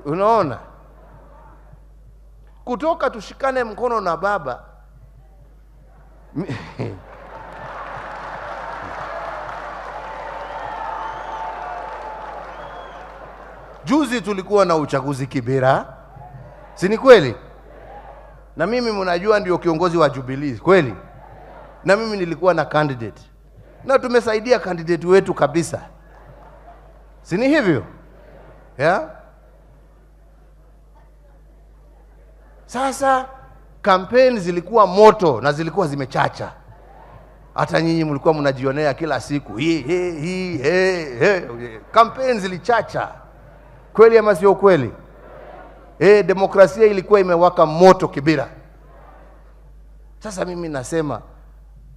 Unaona, kutoka tushikane mkono na baba Juzi tulikuwa na uchaguzi Kibera, si ni kweli? Na mimi mnajua ndio kiongozi wa Jubilee, kweli? Na mimi nilikuwa na candidate, na tumesaidia candidate wetu kabisa, si ni hivyo? Yeah? Sasa kampeni zilikuwa moto na zilikuwa zimechacha. Hata nyinyi mlikuwa mnajionea kila siku hii, hii, hii, hii, hii. Kampeni zilichacha, kweli ama sio kweli? Demokrasia ilikuwa imewaka moto Kibera. Sasa mimi nasema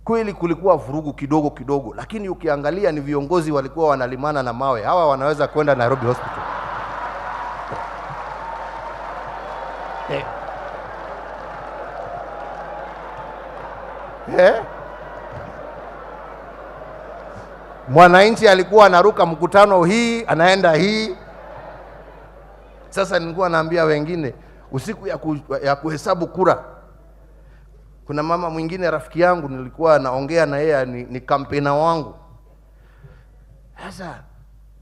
kweli kulikuwa vurugu kidogo kidogo, lakini ukiangalia ni viongozi walikuwa wanalimana na mawe. Hawa wanaweza kwenda Nairobi Hospital. Mwananchi alikuwa anaruka mkutano hii, anaenda hii. Sasa nilikuwa naambia wengine usiku ya kuhesabu kura, kuna mama mwingine rafiki yangu nilikuwa naongea na yeye, ni kampena wangu. Sasa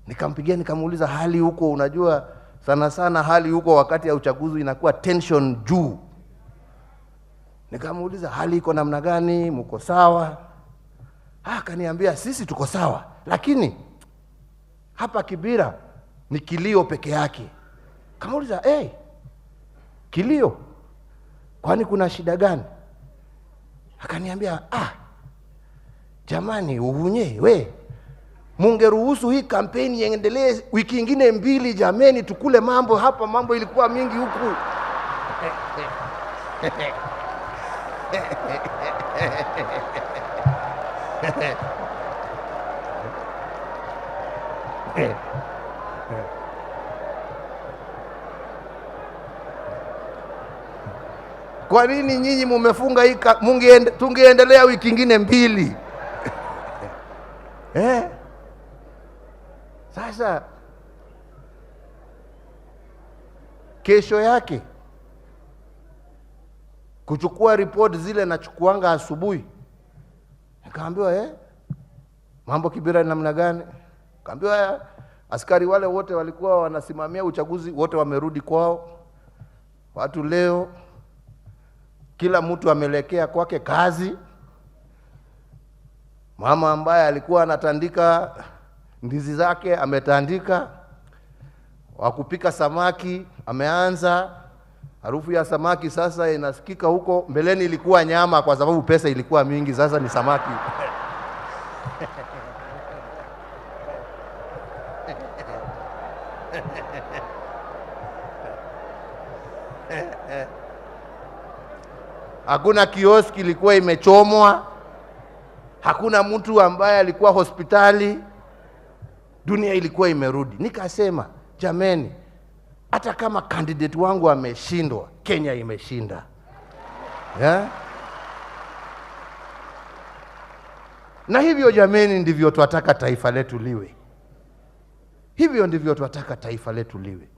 nikampigia nikamuuliza hali huko, unajua sana sana hali huko wakati ya uchaguzi inakuwa tension juu. Nikamuuliza hali iko namna gani, mko sawa? Akaniambia sisi tuko sawa, lakini hapa Kibera ni kilio peke yake. Kamuuliza, hey, kilio? Kwani kuna shida gani? Akaniambia, jamani uhunye we, mungeruhusu hii kampeni iendelee wiki ingine mbili jameni, tukule mambo hapa, mambo ilikuwa mingi huku. Kwa nini nyinyi mumefunga hii tungeendelea wiki ingine mbili? Sasa kesho yake kuchukua report zile nachukuanga asubuhi, nikaambiwa mambo Kibera ni namna gani? Nikaambiwa askari wale wote walikuwa wanasimamia uchaguzi wote wamerudi kwao. Watu leo kila mtu ameelekea kwake kazi. Mama ambaye alikuwa anatandika ndizi zake ametandika, wa kupika samaki ameanza. Harufu ya samaki sasa inasikika huko. Mbeleni ilikuwa nyama kwa sababu pesa ilikuwa mingi, sasa ni samaki. Hakuna kioski ilikuwa imechomwa, hakuna mtu ambaye alikuwa hospitali, dunia ilikuwa imerudi. Nikasema jameni, hata kama candidate wangu ameshindwa, Kenya imeshinda. Yeah? Na hivyo jameni, ndivyo twataka taifa letu liwe. Hivyo ndivyo twataka taifa letu liwe.